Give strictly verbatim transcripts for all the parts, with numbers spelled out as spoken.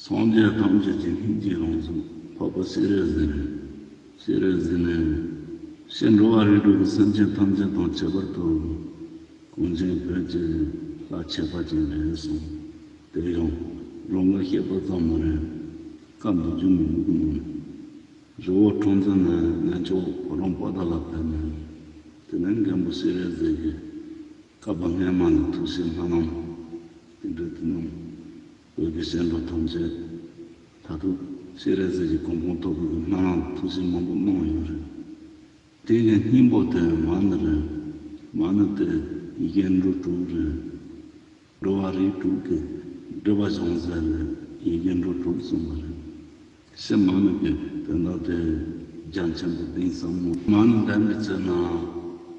སངས་རྒྱས་ཐམས་ཅད་ཀྱི་སྙིང་རྗེའི་རང་གཟུགས་འཕགས་པ་སྤྱན་རས་གཟིགས་ནས། སྤྱན་རས་གཟིགས་ནས། སྤྱིར་འགྲོ་བ་རིགས་དྲུག་གི་སེམས་ཅན་ཐམས་ཅད་དང་ཁྱད་པར་དུ། གངས་ཅན་བོད་ཀྱི་ལྷ་ཁྱད་པར་ཅན་རེད་གསུངས། དེ་ཡང་རང་གིས་བཤད་པ་ཙམ་མ་རེད། བཀའ་འདུལ་བྱེད་མི་ལུགས་ནང་རི་བོ་ཁྲོམ་རྫོང་ནས་གནས་མཆོག་ཕོ་བྲང་པོ་ཏཱ་ལ་བོད་ནས། དེ་ནས་མགོན་པོ་སྤྱན་རས་གཟིགས་ཀྱི་བསྐལ་པ་སྔ་མ་ལ་ཐུགས་སྲས་སྨོན་ལམ་དེ་འདྲ་དེ་རྣམས་བོད་ཀྱི་གཞན་གྲུབ་ཐམས་ཅད་ད་དུང་སྤྱན་རས་གཟིགས་ཀྱི་གོ་འཕང་ཐོབ་པའི་སྨོན་ལམ་ཐུགས་སྲས་མང་པོ་གནང་ཡོད་རེད། དེ་གི་སྙིང་པོ་དེ་མ་ཎི་རེད། མ་ཎི་དེ་ཡི་གེ་འབྲུ་དྲུག་རེད། འགྲོ་བ་རིགས་དྲུག་གི་སྒྲིབ་པ་སྦྱོང་ཟེར་ནས་ཡི་གེ་འབྲུ་དྲུག་གསུངས་པ་རེད། ཕྱི་མ་ཎི་གི་དོན་དག་དེ་རྒྱ་ཆེན་པོ་གདན་ས་མོ། མ་ཎི་འདོན་པའི་ཚེ་ན་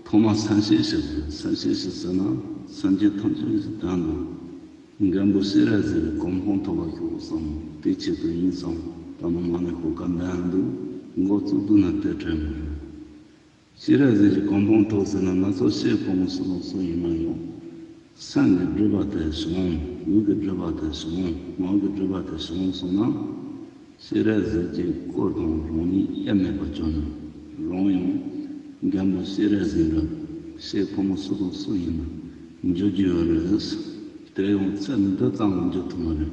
ཐོག་མ་སེམས་བསྐྱེད་ཞིག་དགོས། སེམས་བསྐྱེད་ཞིག་ཟེར་ན་སེམས་ཅན་ཐམས་ཅད་ཀྱི་དོན་དུ་མགོན་པོ་སྤྱན་རས་གཟིགས་ཀྱི་གོ་འཕང་ཐོབ་པར་ཤོག་བསམ། དེ་ཆེད་དུ་ཡིན་བསམ། ད་ནི་མ་ཎི་ཤོ་ཀ་འདོན་འདུག། འགོ་བཙུགས་དུས་ན་དེ་དྲན་མི་འདུག། སྤྱན་རས་གཟིགས་ཀྱི་གོ་འཕང་ཐོབ་ཟེར་ན་ང་ཚོ་སྐྱེས་ཕོ་མོ་སུ་དང་སུ་ཡིན་ན་ཡང་། སེམས་ཀྱི་སྒྲིབ་པ་དེ་བྱང་། ལུས་ཀྱི་སྒྲིབ་པ་དེ་བྱང་། ངག་གི་སྒྲིབ་པ་དེ་བྱང་སོང་ན། སྤྱན་རས་གཟིགས་ཀྱི་སྐུ་དང་རང་ཉིད་དབྱེར་མེད་པར་གྱུར་ནས། རང་ཡང་མགོན་པོ་སྤྱན་རས་གཟིགས་འདྲ་སྐྱེས་ཕོ་མོ་སུ་དང་སུ་ཡིན་ན་འགྱུར་རྒྱུ་ཡོད་རེད། དེ་ཡང་ཚེ་འདི་ཙམ་ལ་འགྱུར་ཐུབ་མ་རེད།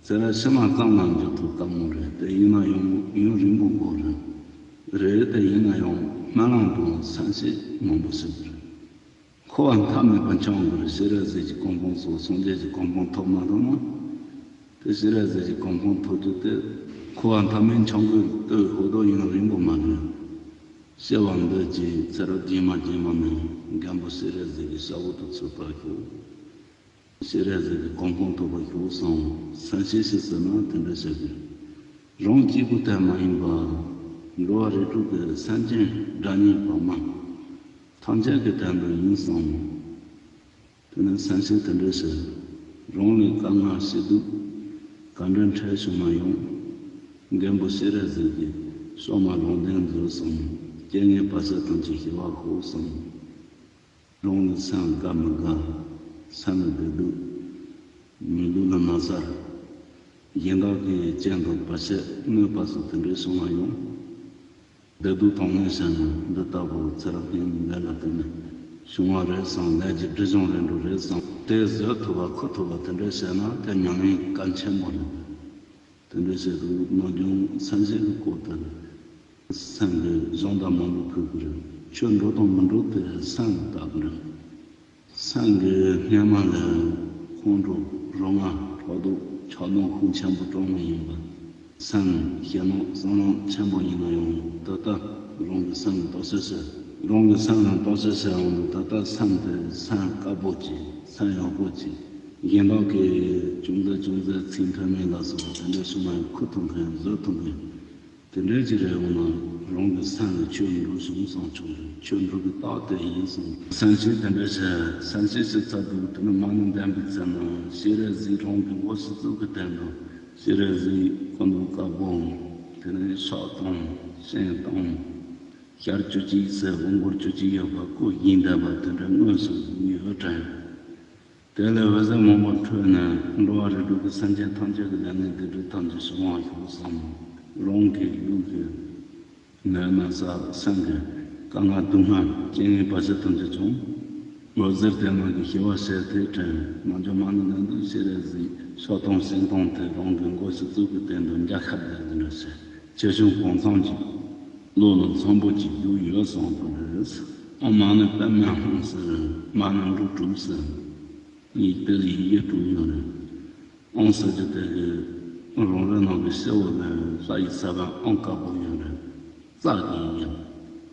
ཚེ་རབས་ཕྱི་མ་ཙམ་ལ་འགྱུར་ཐུབ་དཀའ་མོ་རེད། དེ་ཡིན་ན་ཡང་ཡུན་རིང་པོ་འགོར་རེད། རེད། དེ་ཡིན་ན་ཡང་སྨོན་ལམ་དང་སེམས་བསྐྱེད་མང་པོ་བྱེད་དགོས་རེད། འཁོར་བ་མཐའ་མེད་པ་འཆང་དགོས་རེད། སྤྱན་རས་གཟིགས་ཀྱི་གོ་འཕང་སོགས་སངས་རྒྱས་ཀྱི་གོ་འཕང་ཐོབ་མ་ཐུབ་ན། དེ་སྤྱན་རས་གཟིགས་ཀྱི་གོ་འཕང་ཐོབ་རྒྱུ་དེ་འཁོར་བ་མཐའ་མེད་འཆང་དགོས་དུས་ཧོ་དོ་ཡུན་རིང་པོ་མ་རེད། སྐྱེ་བ་འདི་ཀྱི་ཚེ་རབས་རྗེས་མ་རྗེས་མ་ནས་མགོན་པོ་སྤྱན་རས་གཟིགས་ཀྱི་ཞབས་འོག་ཏུ་ཚུད་པར་ཤོག། སྤྱན་རས་གཟིགས་ཀྱི་གོ་འཕང་ཐོབ་པར་ཤོག་བསམ། སེམས་བསྐྱེད་ཞིག་ཟེར་ན་དེ་འདྲ་བྱེད་དགོས། རང་གཅིག་པུ་དོན་མ་ཡིན་པར། འགྲོ་བ་རིགས་དྲུག་གི་སེམས་ཅན་དགྲ་གཉེན་བར་མ་ཐམས་ཅད་ཀྱི་དོན་དུ་ཡིན་བསམ། དེ་ནས་སེམས་བསྐྱེད་དེ་འདྲ་བྱེད། རང་ལ་དཀའ་ངལ་སྐྱིད་སྡུག་ག་འདྲ་འཕྲད་བྱུང་ན་ཡང་། མགོན་པོ་སྤྱན་རས་གཟིགས་ཀྱི་ཕྱག་མ་ལུང་བསྟན་མཛོད་བསམ། རྐྱེན་ངན་བར་ཆད་ཐམས་ཅད་ཞི་བར་ཤོག་བསམ། རང་གི་སེམས་དགའ་མི་དགའ། སེམས་ལ་བདེ་སྡུག་མི་སྡུག་ལ་ན་ཚ། གཞན་དག་གི་རྐྱེན་དང་བར་ཆད་གནོད་པ་སོགས་དེ་འདྲའི་བྱུང་བ་ཡང་། བདེ་སྡུག་དང་ལེན་བྱས་ན་འདི་ལྟ་བུ་ཚེ་རབས་སྔོན་གྱི་ལས་ལ་བརྟེན་ནས་བྱུང་བ་རེད་བསམ། ལས་ཀྱི་སྒྲིབ་སྦྱོང་རེ་འགྲོ་རེད་བསམ། དེ་བཟོད་ཐུབ་པ་ཁུར་ཐུབ་པ་དེ་འདྲ་བྱས་ན་དེ་ཉམས་ལེན་གལ་ཆེན་པོ་རེད། དེ་འདྲ་བྱས་འདུག། ནམ་རྒྱུན་སེམས་བསྐྱེད་ཀྱི་སྐོར་དེར། སེམས་ཀྱི་གཞུང་དག་མང་པོ་ཕུལ་དགོས་རེད། ཆོས་འགྲོ་དང་མི་འགྲོ་དེ་སེམས་ལ་བལྟ་དགོས་རེད། སེམས་ཀྱི་སྔ་མ་ལ་ཁོང་ཁྲོ་རུ་ང་ཕྲག་དོག་ཆགས་སྡང་ཤུགས་ཆེན་པོ་སྤྲོ་མི་ཡིན་པ། སེམས་ཞེད་སྣང་བསམ་ལངས་ཆེན་པོ་ཡིན་ན་ཡང་ད་ལྟ་རང་གི་སེམས་ལ་བརྟག་དཔྱད་བྱེད། རང་གི་སེམས་ལ་བརྟག་དཔྱད་བྱེད་ཡོང་དུས་ད་ལྟ་སེམས་དེ་སེམས་དཀར་པོ་ཅིག། སེམས་ཡག་པོ་ཅིག། གཞན་དག་གིས་ཅུང་ཟད་ཅུང་ཟད་ཚིག་མཐུན་མིན་ལ་སོགས་པ་དེ་འདྲ་བྱུང་ན་ཡང་ཁུར་ཐུབ་མཁན་བཟོད་ཐུབ་མཁན། དེ་འདྲའི་ཅིག་རེ་འོང་ན་རང་གི་སེམས་ལ་ཆོས་འགྲོ་བྱུང་བསམ་ཆོག་རེད། ཆོས་འགྲོ་གི་རྟགས་དེ་ཡིན་གསུངས། སེམས་བསྐྱེད་དེ་འདྲ་བྱས། སེམས་བསྐྱེད་ཞིག་ཚར་འདུག། དེ་ནས་མ་ཎི་འདོན་པའི་ཚེ་ན་སྤྱན་རས་གཟིགས་རང་གི་མགོ་ཞིག་བཙུགས་ཀྱི་སྟེང་དུ་སྤྱན་རས་གཟིགས་སྐུ་མདོག་དཀར་པོ། དེ་ནས་ཕྱག་སྟོང་སྤྱན་སྟོང་། ཞལ་བཅུ་གཅིག་ཟེར་མགོ་སྐོར་བཅུ་གཅིག་ཡོད་པ་སྐུ་བཞིན་ལྡན་པ་དེ་འདྲ་དངོས་སུ་བཞུགས་ཡོད་དྲན། དེ་ལས་འོད་ཟེར་མང་པོ་འཕྲོས་ནས་འགྲོ་བ་རིགས་དྲུག་གི་སེམས་ཅན་ཐམས་ཅད་ཀྱི་ལས་ངན་སྡིག་སྒྲིབ་ཐམས་ཅད་བྱང་བར་ཤོག་བསམ། རང་གི་ལུས་ཀྱི་ནད་ན་ཚ། སེམས་ཀྱི་དཀའ་ངལ་སྡུག་བསྔལ་རྐྱེན་ངན་བར་ཆད་ཐམས་ཅད་བྱུང་། འོད་ཟེར་དེ་རྣམས་ཀྱི་ཞི་བ་ཞེས་དེ་དྲན། ནམ་རྒྱུན་མ་ཎི་འདོན་དུས་སྤྱན་རས་གཟིགས་ཕྱག་སྟོང་སྤྱན་སྟོང་དེ་རང་གི་མགོ་ཞིག་བཙུགས་ཀྱི་སྟེང་དུ་འཇའ་ཤར་འདྲ་འདི་འདྲ་བྱས། ཆེ་ཆུང་གང་འཚམ་གྱི་བློ་ལ་འཚམ་པོ་ཅིག་བཞུགས་ཡོད་བསམ་པ་རེད། ཨོཾ་མ་ཎི་པདྨེ་ཧཱུྃ་ཟེར། མ་ཎི་འབྲུ་དྲུག་ཟེར། ཡིག་དེ་ལ་ཡི་གེ་དྲུག་ཡོད་རེད། ཨོཾ་ཟེར་རྒྱུ་དེ་གི་རང་རེ་ནང་གི་སྤྱི་བོ་ལ་ལྷ་ཡི་ས་བོན་ཨོཾ་དཀར་པོ་ཡོད་རེད། རྩ་གི་ཡི་གེ།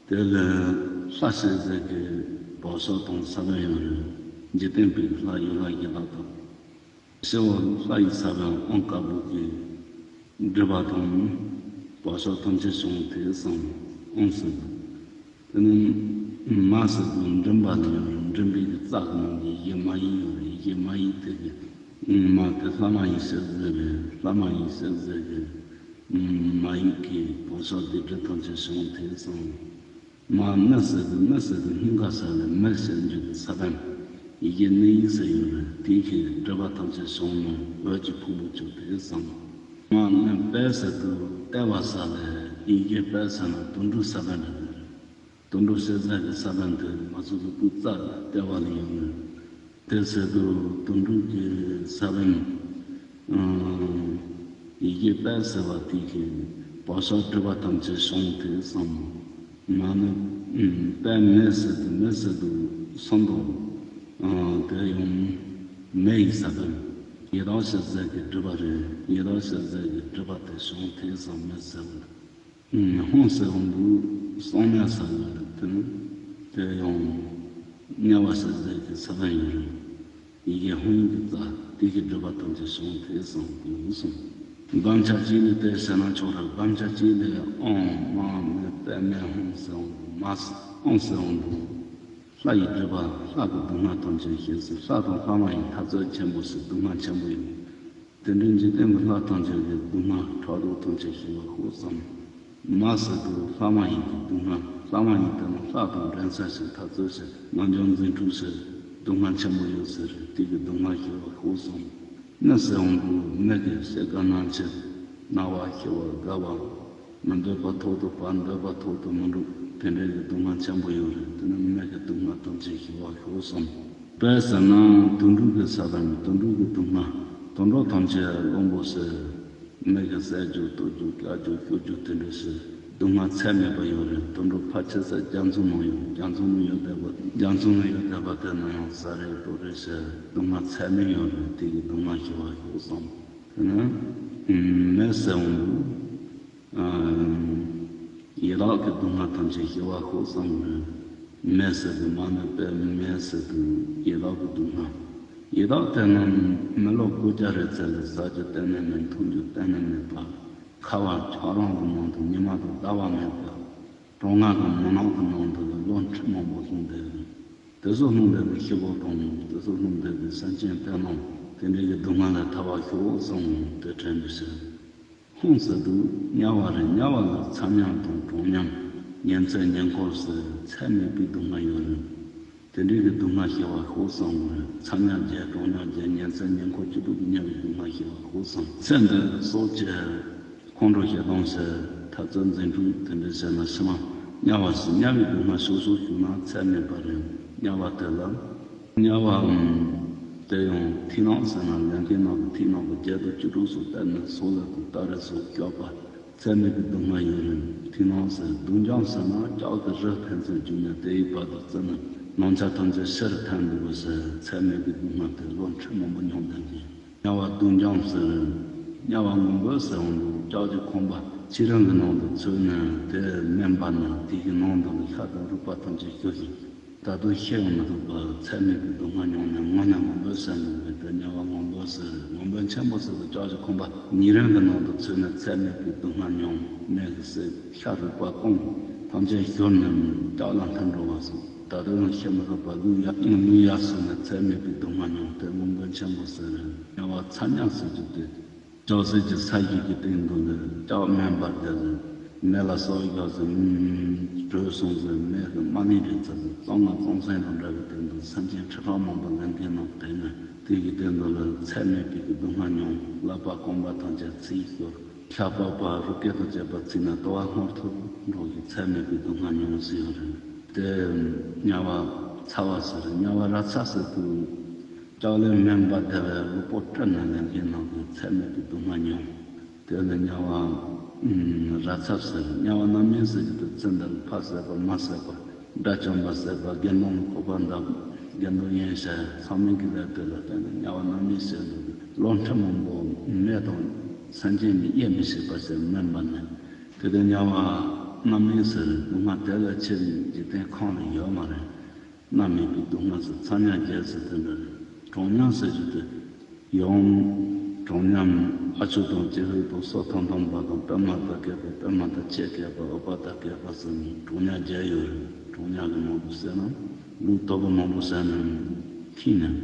དེ་ལ་ལྷ་ཞེས་ཟེར་གི་བག་ཆགས་དང་ས་བོན་ཡོད་རེད། འཇིག་རྟེན་པའི་ལྷ་ཡི་ལྷ་ཡི་ལྷ་དང་། སྤྱི་བོ་ལྷ་ཡི་ས་བོན་ཨོཾ་དཀར་པོ་གི་སྒྲིབ་པ་དང་བག་ཆགས་ཐམས་ཅད་བྱང་དེ་བསམ། ཨོཾ་ཟེར་དུས། དེ་ནས་མ་ཟེར་དུས་མགྲིན་པ་ལ་ཡོད་རེད། མགྲིན་པའི་གི་རྩ་གི་ནང་གི་ཡི་གེ་མ་ཡིག་ཡོད་རེད། ཡི་གེ་མ་ཡིག་དེ་གི་མ་དེ་ལྷ་མ་ཡིན་ཟེར་ཟེར་རེད། ལྷ་མ་ཡིན་ཟེར་ཟེར་གི་མ་ཡིག་གི་བག་ཆགས་སྡིག་སྒྲིབ་ཐམས་ཅད་བྱང་དེ་བསམ། མ་ཎི་ཟེར་དུས་ཎི་ཟེར་དུས་སྙིང་ག་ས་ལ་མི་ཟེར་འཇུག་གི་ས་བོན། ཡི་གེ་ཎི་ཡིག་ཟེར་ཡོད་རེད། དེའི་ཤེས་སྒྲིབ་པ་ཐམས་ཅད་བྱང་ནས་འོད་ཀྱི་ཕུང་པོ་བྱུང་དེ་བསམ། ང་ནི་དཔལ་ཟེར་དུས་ལྟེ་བ་ས་ལས། ཡི་གེ་དཔལ་ཟེར་ན་དོན་གྲུབ་ས་བོན་རེད། དོན་གྲུབ་ཤེས་ཚད་ཀྱི་ས་བོན་དེ་ང་ཚོ་གི་སྤུ་རྩ་ལ་ལྟེ་བ་ལ་ཡོད་ནི། དེ་ཟེར་དུས་དོན་གྲུབ་ཀྱི་ས་བོན། ཨང་། ཡི་གེ་དཔལ་ཟེར་བ་དེ་གིས་བག་ཆགས་སྒྲིབ་པ་ཐམས་ཅད་བྱང་ཐལ་བསམ། ང་ནི་ཨང་། དཔལ་མེ་ཟེར་དུས་མེ་ཟེར་དུས་སོ་མདོ། ཨང་། དེ་ཡང་མེ་ཡི་ས་བོན། ཡི་དྭགས་ཤེས་ཚད་ཀྱི་སྒྲིབ་པ་རེད། ཡི་དྭགས་ཤེས་ཚད་ཀྱི་སྒྲིབ་པ་དེ་བྱང་ཐལ་བསམ། མེ་ཟེར་བ། ཧཱུྃ་ཟེར་བ་འདི་གསང་གནས་ས་ལ་དེ་ནི་དེ་ཡང་དམྱལ་བ་ཟེར་ཟེར་གྱི་ས་བོན་ཡིན་རུང་། ཡི་གེ་ཧཱུྃ་གི་རྩ་དེ་གི་སྒྲིབ་པ་ཐམས་ཅད་བྱང་ཐལ་བསམ་གྱི་གསུངས། སྒོམ་ཆ་གཅིག་ལ་དེ་ཟེར་ན་ཆོག་ར། སྒོམ་ཆ་གཅིག་ལ་ཨོཾ་མ་ཎི་པདྨེ་ཧཱུྃ་ཟེར་བ་འདི་མ་ཟེར་ཨོཾ་ཟེར་བ་འདི། ལྷ་ཡི་སྒྲིབ་པ་ལྷ་གི་སྡུག་བསྔལ་ཐམས་ཅད་ཞི་སོ། ལྷ་དང་ལྷ་མ་ཡིན་འཐབ་རྩོད་ཆེན་པོ་སོགས་སྡུག་བསྔལ་ཆེན་པོ་ཡོད། དེ་འདྲའི་འཇིག་རྟེན་གྱི་ལྷ་ཐམས་ཅད་ཀྱི་སྡུག་བསྔལ་ཕྲག་དོག་ཐམས་ཅད་ཞི་བར་ཤོག་བསམ། མ་ཟེར་དུས་ལྷ་མ་ཡིན་གྱི་སྡུག་བསྔལ། ལྷ་མ་ཡིན་དེ་ནི་ལྷ་དང་འགྲན་ས་ཞིག་འཐབ་རྩོད་ཞིག་རྣལ་འབྱོར་འཛིན་སྐྱོང་ཞིག་སྡུག་བསྔལ་ཆེན་པོ་ཡོད་ཟེར་རེད། དེ་གི་སྡུག་བསྔལ་ཞི་བར་ཤོག་བསམ། མི་ཟེར་འོང་དུས་མི་གི་སྐྱེ་རྒ་ན་འཆི། ན་བ་ཤི་བ་རྒ་བ། མི་འདོད་པ་ཐོག་ཏུ་བབས། འདོད་པ་ཐོག་ཏུ་མི་འགྲོ། དེ་འདྲའི་གི་སྡུག་བསྔལ་ཆེན་པོ་ཡོད་རེད། དེ་ནི་མི་གི་སྡུག་བསྔལ་ཐམས་ཅད་ཞི་བར་ཤོག་བསམ། དཔལ་ཟེར་ན་དོན་གྲུབ་ཀྱི་ས་དང་དོན་གྲུབ་ཀྱི་སྡུག་བསྔལ། དོན་གྲུབ་ཐམས་ཅད་བློན་པོ་ཟེར། མི་གི་བསད་རྒྱུ་གཏུབ་རྒྱུ་བཀག་རྒྱུ་གཡོ་སྒྱུ་དེ་འདྲ་ཞིག་སྡུག་བསྔལ་ཚད་མེད་པ་ཡོད་རེད། དོན་གྲུབ་ཕལ་ཆེར་ས་རྒྱ་མཚོ་ནང་ཡོད། རྒྱ་མཚོ་ནང་ཡོད་བསྡད་པ། རྒྱ་མཚོ་ནང་ཡོད་བསྡད་པ་དེ་ནང་ཡང་ཟ་རེད་གཏུབ་རེད་ཞིག་སྡུག་བསྔལ་ཚད་མེད་ཡོད་རེད། དེ་གི་སྡུག་བསྔལ་ཞི་བར་ཤོག་བསམ། དེ་ནས་མི་ཟེར་འོང་དུས། ཡི་དྭགས་ཀྱི་སྡུག་བསྔལ་ཐམས་ཅད་ཞི་བར་ཤོག་བསམ་གི། མེ་ཟེར་དུས་མ་ཎི་པདྨེ་ཟེར་དུས་ཡི་དྭགས་ཀྱི་སྡུག་བསྔལ། ཡི་དྭགས་དེ་རྣམས་མི་ལོ་དགུ་བརྒྱ་རེ་ཙམ་ལ་ཟ་རྒྱུ་གཏན་ནས་མེད། འཐུང་རྒྱུ་གཏན་ནས་མེད་པ། ཁ་བ་ཆག་རོང་གི་ནང་དུ་ཉི་མ་དང་ཟླ་བ་མེད་པ། གྲང་ངར་གྱི་མུན་ནག་གི་ནང་དུ་ལོ་ཁྲི་མང་པོ་ལྷུང་བསྡད་ཡོད། དེ་ཚོ་ལྷུང་བསྡད་པའི་ཤི་བོ་དང་དེ་ཚོ་ལྷུང་བསྡད་པའི་སེམས་ཅན་དེ་རྣམས་དེ་འདྲའི་གི་སྡུག་བསྔལ་ལས་ཐར་བར་ཤོག་གསུངས་ཏེ་དྲན་པའི་ཕྱིར། ཧཱུྃ་ཟེར་དུས་དམྱལ་བ་རེད། དམྱལ་བ་ལ་ཚ་དམྱལ་དང་གྲང་དམྱལ། ཉི་ཚེ་ཉེ་འཁོར་ཟེར་ཚད་མེད་པའི་སྡུག་བསྔལ་ཡོད་རེད། དེ་འདྲའི་གི་སྡུག་བསྔལ་ཞི་བར་ཤོག་གསུངས་རེད། ཚ་དམྱལ་བརྒྱད། གྲང་དམྱལ་བརྒྱད། ཉི་ཚེ་ཉེ་འཁོར་བཅུ་དྲུག་གི་དམྱལ་བའི་སྡུག་བསྔལ་ཞི་བར་ཤོག་གསུངས། ཚེ་འདི་སྲོག་གཅོད། ཁོང་ཁྲོ་ཞེ་སྡང་ཟེར་འཐབ་རྩོད་འཛིང་སྐྲུན་དེ་འདྲ་བྱས་ན་ཕྱི་མ་དམྱལ་བ་ཟེར། དམྱལ་བའི་སྡུག་བསྔལ་ཤོག་ཤོག་ཞུ་ན་ཚད་མེད་པ་རེད། དམྱལ་བ་དེ་ལ། དམྱལ་བའམ། དེ་ཡང་ཐིག་ནག་ཟེར་ན་ལས་མཁན་ནག་གི་ཐིག་ནག་གི་བརྒྱད་དང་བཅུ་དྲུག་སོགས་བལྟས་ནས་སོག་ལེ་དང་སྟ་རེ་སོགས་བཀྱགས་པ་ཚད་མེད་པའི་སྡུག་བསྔལ་ཡོད་རེད། ཐིག་ནག་ཟེར། དུག་འཇོམས་ཟེར་ན་ལྕགས་ཀྱི་རི་ཕན་ཚུན་རྒྱུག་ནས་དེ་ཡི་བར་དུ་བརྩིས་ན་ནམ་མཁའ་ཐམས་ཅད་ཕྱིར་འཐེན་འདུག་པ་ཟེར་ཚད་མེད་པའི་སྡུག་བསྔལ་དེ་ལོ་ཁྲི་མང་པོ་མྱོང་བསྡད་མཁན། དམྱལ་བ་དུག་འཇོམས་ཟེར། དམྱལ་བ་སྔོན་པོ་ཟེར་བ་འདུག་ལྕགས་ཀྱི་ཁང་པ་ཕྱི་རོལ་གྱི་ནང་དུ་ཚུད་ནས་དེ་མེ་འབར་ནས་དེ་གི་ནང་དུ་ཤ་དང་རུས་པ་ཐམས་ཅད་ཤོར་ཞིང་། ད་དུང་ཤི་ཡང་མི་ཐུབ་པར་ཚད་མེད་པའི་སྡུག་བསྔལ་མྱོང་ནས་དངོས་གནས་སྔོན་པོ་ཟེར་འདུག་པས། དེ་དམྱལ་བ་སྔོན་པོ་ཟེར། སྔོན་པོ་ཆེན་པོ་ཟེར་དུས་ལྕགས་ཀྱི་ཁང་པ་ཉེ་རིང་གི་ནང་དུ་ཚུད་ནས་ཚད་མེད་པའི་སྡུག་བསྔལ་མྱོང་། མེ་གིས་བསྲེགས། ཤ་རུས་པ་སྐོམ། ཐམས་ཅད་ཤོར་ནས་ལྕགས་ལ་འཐིམ་འགྲོ་བ་སོགས། ད་དུང་ཡང་ཤི་མི་ཐུབ་པར་ལུས་ཡལ་ལུས་ཡལ་སོང་ནས་ཚད་མེད་པའི་སྡུག་བསྔལ་མྱོང་། དེ་སྔོན་པོ་ཆེན་པོ་ཟེར། དམྱལ་བ་ཚ་དམྱལ་ཟེར་རྒྱུ་དེ། ལྕགས་སྲེག་གི་ས་གཞི་གི་སྟེང་དུ་ལ་ལྕགས་མེ་འབར་བསྡད་ཟེར། མེ་ལ་སོགས་ཡོད་ཟེར། དྲོས་སོང་ཟེར། མེ་གི་རྨ་ནི་རེད་ཟེར། གཙང་མ་གཙང་སེང་དང་འདྲ་བའི་སྟེང་དུ་སེམས་ཅན་ཁྲི་ཕྲག་མང་པོ་ལེན་མཁན་རྣམས་དེ་ནས་དེ་གི་སྟེང་དུ་ལ་ཚད་མེད་པའི་གི་སྡུག་བསྔལ་མྱོང་། ལག་པ་རྐང་པ་ཐམས་ཅད་ཚིགས་ཤོར། ཤ་པགས་པ་རུས་སྐལ་དང་བཅས་པ་ཚིག་ནས་ལྟོ་བ་སྔོ་ཐུར་འགྲོ་གི་ཚད་མེད་པའི་སྡུག་བསྔལ་མྱོང་ཟེར་ཡོད་རེད། དེ་དམྱལ་བ་ཚ་བ་ཟེར། དམྱལ་བ་ར་ཚ་ཟེར་དུས་ལྕགས་ལས་མེ་འབར་བསྡད་པའི་ལུས་པོ་དཀྲིས་ནས་ལེན་མཁན་རྣམས་ཀྱི་ཚད་མེད་པའི་སྡུག་བསྔལ་མྱོང་། དེ་ལ་དམྱལ་བ་ར་ཚབ་ཟེར། དམྱལ་བ་རྣམ་སྨིན་ཟེར་གྱི་འདུག་ཚེ་འདི་ལ་ཕ་བསད་པ་མ་བསད་པ། དགྲ་བཅོམ་པ་བསད་པ། དགེ་འདུན་ལ་ཁོག་པ་བརྡབས། དགེ་འདུན་གཡེངས་བྱས་ཚང་མིན་གྱི་ལས་དེ་ལ་བརྟེན་ནས་དམྱལ་བ་རྣམ་སྨིན་ཟེར་འདུག་ལོ་ཁྲི་མང་པོ་མེ་དང་སེམས་ཅན་གྱིས་དབྱེ་མི་ཤེས་པ་ཟེར་མེ་འབར་ནས། དེ་དེ་དམྱལ་བ་རྣམ་སྨིན་ཟེར། སྡུག་བསྔལ་དེ་ལས་ཆེ་བའི་འཇིག་རྟེན་ཁམས་ལ་ཡོད་མ་རེད། རྣམ་སྨིན་གྱི་སྡུག་བསྔལ་ཟེར། ཚ་དམྱལ་བརྒྱད་ཟེར་དེ་འདྲ་རེད། གྲང་དམྱལ་ཟེར་རྒྱུ་དེ། ཡང་། གྲང་དམྱལ། ཨ་ཆུ་དང་ལྕེ་ཧུད་དང་སོ་ཐམ་ཐམ་པ་དང་པད་མ་དང་བཀོད་པ། པད་མ་དང་ཆེ་བཀོད་པ། ཨུཏྤལ་དང་བཀོད་པ་ཟེར་ནས་གྲང་དམྱལ་བརྒྱད་ཡོད་རེད། གྲང་དམྱལ་གྱི་ནང་དུ་བསད་ན་ལུས་དོད་པོ་མང་པོ་བསད་ནས་ཁྱིམ་ནས་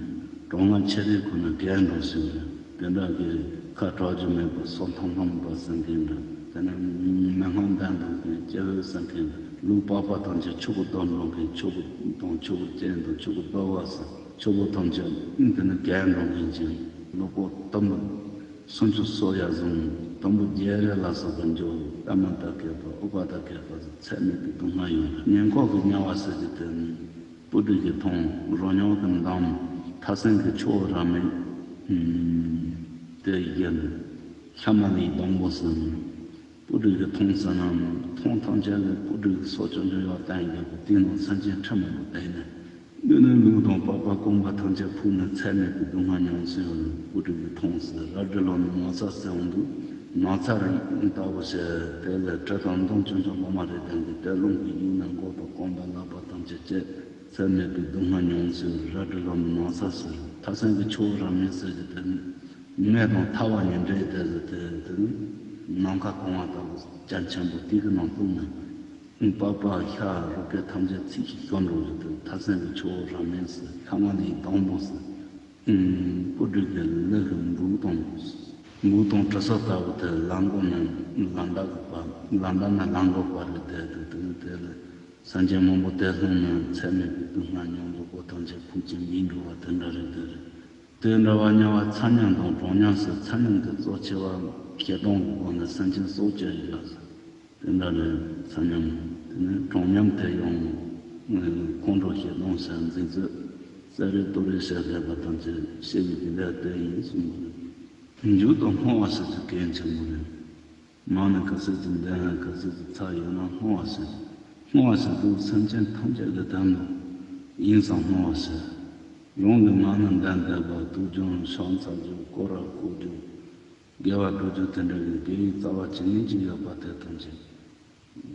གྲང་དམྱལ་ཆེ་དེ་ཁོ་ན་རྒས་འགྲོ་ཟེར་རེད། དེ་འདྲ་གི་ཁ་གྲག་རྒྱུ་མེད་པ་སོ་ཐམ་ཐམ་པ་ཟེར་མཁན་འདྲ། དེ་ནས་མེ་སྔོན་ལྡན་འདུག་མཁན་ལྕེ་ཧུད་ཟེར་མཁན་འདྲ། ལུས་པགས་པ་ཐམས་ཅད་ཆུ་བུར་བརྡོལ་འགྲོ་མཁན། ཆུ་བུར་དང་ཆུ་བུར་ཅན་དང་ཆུ་བུར་རྡོལ་བ་ཟེར། ཆུ་བུར་ཐམས་ཅད་དེ་ནི་རྒས་འགྲོ་མཁན་ཅན། ལུས་པོ་གཏུམ། སུམ་ཅུ་སོ་ཡར་བཟུང་། དུམ་བུ་བརྒྱད་རེ་ལ་སོགས་པ་འཇོག། པདྨ་དང་བཀོད་པ་ཨུ་པ་དང་བཀོད་པ་སོགས་ཚད་མེད་པའི་སྡུག་བསྔལ་ཡོང་། ཉེ་འཁོར་གྱི་དམྱལ་བ་ཟེར་རྒྱུ་དེ་ནི། སྤུ་གྲི་གིས་མཐོང་། རོ་མྱགས་ཀྱིས་བསྡམས། ཐ་སྙད་ཀྱི་ཆུ་བོ་རབ་མེད་དེ་བཞིན། ཤ་མ་ལའི་སྡོང་པོ་ཟེར། སྤུ་གྲི་གིས་མཐོང་ཟེར་ན། མཐོང་ཐམས་ཅད་ལ་སྤུ་གྲི་གི་སོ་ཅོག་ཅོག་ཡོད་བསྟན་ཡོད་པ་དེའི་ནང་སེམས་ཅན་ཁྲི་མང་པོ་བསྡད་ནས། སྣོད་ནས་ལུས་དང་པགས་པ་རྐང་པ་ཐམས་ཅད་ཕུག་ནས་ཚད་མེད་པའི་སྡུག་བསྔལ་མྱོང་ཟེར་ཡོད་ལ། སྤུ་གྲི་གིས་མཐོང་ཟེར། རལ་གྲི་ལོ་ནས་ནགས་ཚལ་ཟེར་འོང་དུས། ནགས་ཚལ་རི་ལྟ་བུ་ཞིག་དེ་ལ་གྲི་དང་མདུང་ཆུང་ཆུང་ལོ་མ་རེ་ལྡན་གྱི་དེ་རླུང་གིས་གཡུགས་ནས་མགོ་དང་རྐང་པ་ལག་པ་ཐམས་ཅད་བཅད། ཚད་མེད་པའི་སྡུག་བསྔལ་མྱོང་ཟེར། རལ་གྲི་ལོ་ནས་ནགས་ཚལ་ཟེར། ཐ་སྙད་ཀྱི་ཆུ་བོ་རབ་མེད་ཟེར་གྱི་དེ་ནི། མེ་དང་ཐལ་བ་གཉིས་འདྲེས་ཏེ་ཟེར་དེ་དེ་ནི། ནམ་མཁའ་གང་བ་ལྟ་བུ་རྒྱ་ཆེན་པོ་དེ་གི་ནང་ལྷུང་ནས། པགས་པ་ཤ་རུས་པ་ཐམས་ཅད་ཚིག་གིས་ཤོར་འགྲོ་རྒྱུ་དེ་ཐ་སྙད་ཀྱི་ཆུ་བོ་རབ་མེད་ཟེར། ཤ་མ་ལའི་སྡོང་པོ་ཟེར། སྤུ་གྲི་གི་ལུ་གི་མགུལ་དང་། མགུལ་དང་གྲི་སོ་ལྟ་བུ་དེ་ལ་མགོ་ནས་ལ་མདའ་གི་བར། ལ་མདའ་ནས་ལ་མགོ་བར་གྱི་དེ་དེ་དེ་ནི་དེ་ལ་སེམས་ཅན་མང་པོ་དེ་ལྷུང་ནས་ཚད་མེད་པའི་སྡུག་བསྔལ་མྱོང་། ལུས་པོ་ཐམས་ཅད་ཕུག་ཅིང་ཡལ་འགྲོ་བ་དེ་འདྲ་རེད་དེ་རེད། དེ་འདྲ་བ་དམྱལ་བ་ཚ་དམྱལ་དང་གྲང་དམྱལ་ཟེར། ཚ་དམྱལ་དེ་གཙོ་ཆེ་བ་ཞེ་སྡང་གི་སྒོ་ནས་སེམས་ཅན་སྲོག་བཅད་ཡོད་ཟེར། དེ་འདྲ་ལས་ཚ་དམྱལ། དེ་ནས་གྲང་དམྱལ་དེ་ཡང་ཁོང་ཁྲོ་ཞེ་སྡང་ཟེར་འཛིན་རྩོད། རྩེད་རེས་ལྟོ་རེས་བྱེད་མཁས་པ་ཐམས་ཅད་སྐྱེ་བའི་རྒྱུ་ལས་དེ་ཡིན་གསུངས་པ་རེད། མཇུག་ཏུ་སྔོ་བ་ཟེར་རྒྱུ་གལ་ཆེན་པོ་རེད། མར་ནི་ག་ཚོད་ཀྱི་འདོན། ག་ཚོད་ཀྱི་ཚར་ཡོད་ན་སྔོ་བ་ཟེར། སྔོ་བ་ཟེར་དུས་སེམས་ཅན་ཐམས་ཅད་ཀྱི་དོན་དུ་ཡིན་ཙང་སྔོ་བ་ཟེར། རང་གི་ངག་ནས་འདོན་བསྡད་པ་དུག་སྦྱོང་ཕྱག་འཚལ་རྒྱུ་སྐོར་ར་བསྐོར་རྒྱུ། དགེ་བ་སྒྲུབ་རྒྱུ་དེ་འདྲ་གི་དགེ་བའི་རྩ་བ་ཇི་སྙེད་ཅིག་ཡོད་པ་དེ་ཐམས་ཅད་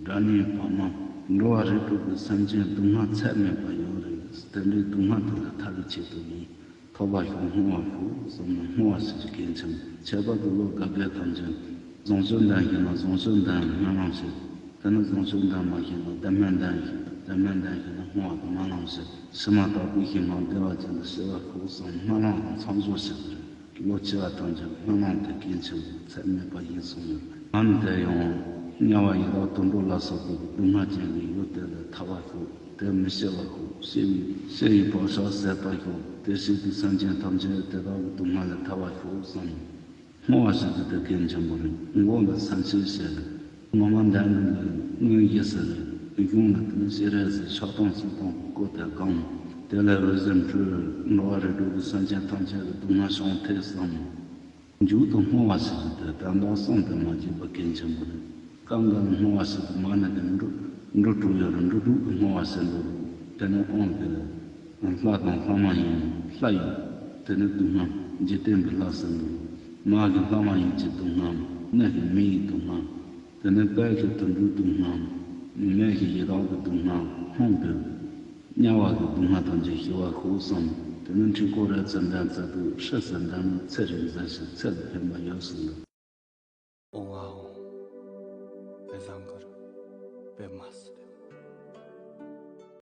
དགྲ་གཉེན་བར་མ་འགྲོ་བ་རིགས་དྲུག་གི་སེམས་ཅན་སྡུག་བསྔལ་ཚད་མེད་པ་ཡོད་རེད། དེ་འདྲའི་སྡུག་བསྔལ་དེ་ལས་ཐར་བའི་ཆེད་དུ་ཡིན། ཐོབ་པར་ཤོག་སྔོ་བར་ཤོག་གསུངས་ནས་སྔོ་བ་ཟེར་རྒྱུ་གལ་ཆེན་པོ། ཁྱད་པར་དུ་ལོ་དགའ་དགའ་ཐམས་ཅད་བཟང་སྤྱོད་འདོན་ཤེས་ན་བཟང་སྤྱོད་འདོན་སྨོན་ལམ་བྱེད། དེ་ནས་བཟང་སྤྱོད་འདོན་མ་ཤེས་ན་སྡིག་སྨོན་འདོན་ཤེས། སྡིག་སྨོན་འདོན་ཤེས་ན་སྔོ་བ་དང་སྨོན་ལམ་བྱེད། ཕྱི་མ་དག་པོའི་ཞིང་ཁམས་བདེ་བ་ཅན་དུ་སྐྱེ་བར་ཤོག་གསུངས་སྨོན་ལམ་དང་མཚམས་སྦྱོར་བྱེད་དགོས། ལོ་ཆེ་བ་ཐམས་ཅད་སྨོན་ལམ་དེ་གལ་ཆེན་པོ་ཚད་མེད་པ་ཡིན་གསུངས་ཡོད། ཨ་ནི་དེ་ཡང་དམྱལ་བ་ཡི་དྭགས་དུད་འགྲོ་ལ་སོགས་པའི་སྡུག་བསྔལ་ཅན་གྱི་ཡུལ་དེ་ལས་ཐར་བར་ཤོག་དེ་མི་སྐྱེ་བར་ཤོག་ཤེས་པའི་ཤེས་པའི་བག་ཆགས་ཟད་པར་ཤོག་དེ་བཞིན་དུ་སེམས་ཅན་ཐམས་ཅད་དེ་དག་གི་སྡུག་བསྔལ་ལས་ཐར་བར་ཤོག་གསུངས། སྔོ་བ་ཟེར་རྒྱུ་དེ་གལ་ཆེན་པོ་རེད། མགོ་ལ་སེམས་ཤེས་ཟེར། ངོ་མ་འདན་ལ་མངོན་ཤེས་ཟེར། གཞུང་ལ་དེ་ནི་ཤེས་རབ་ཟེར། ཕྱག་སྟོང་གསུང་སྟོང་གི་སྐོར་དེ་གང་། དེ་ལས་འོད་ཟེར་འཕྲོས། འགྲོ་བ་རིགས་དྲུག་གི་སེམས་ཅན་ཐམས་ཅད་ཀྱི་སྡུག་བསྔལ་བྱང་ཐལ་གསུངས། མཇུག་ཏུ་སྔོ་བ་ཟེར་རྒྱུ་དེ་དོན་དག་གསུམ་དེ་མ་བརྗེད་པ་གལ་ཆེན་པོ་རེད། སྐབས་འགའ་ལ་སྔོ་བ་ཟེར་དུས་མ་ཎི་དེ་འབྲུ་འབྲུ་དྲུག་ཡོད་རེད། འབྲུ་དྲུག་གི་སྔོ་བ་ཟེར་འགྲོ་རེད། དེ་ནི་དབང་གི་ལྷ་དང་ལྷ་མ་ཡིན་ལྷ་ཡི་དེ་ནི་སྡུག་བསྔལ་འཇིག་རྟེན་པའི་ལྷ་ཟེར་འགྲོ་རེད། ནགས་ཀྱི་ལྷ་མ་ཡིན་གྱི་སྡུག་བསྔལ། སྣ་ཞིག་མི་ཡི་སྡུག་བསྔལ། དེ་ནི་དཔལ་གྱི་དུད་འགྲོའི་སྡུག་བསྔལ། མེ་ཞིག་ཡི་དྭགས་ཀྱི་སྡུག་བསྔལ། ལྷུང་གི་དམྱལ་བ་གི་སྡུག་བསྔལ་ཐམས་ཅད་ཞི་བར་ཤོག་གསུངས། དེ་ནི་འཕྲུལ་འཁོར་རབ་ཙམ་འདོན་ཚར་དུས་ཧྲཱིཿཟེར་འདོན་ནས་ཚེ་རིང་ཟེར་ཞིང་ཚེ་ལ་ཕན་པ་ཡོད་གསུངས། ཨོཾ་ཨཱཿཧཱུྃ་བཛྲ་གུ་རུ་པདྨ་སིདྡྷི་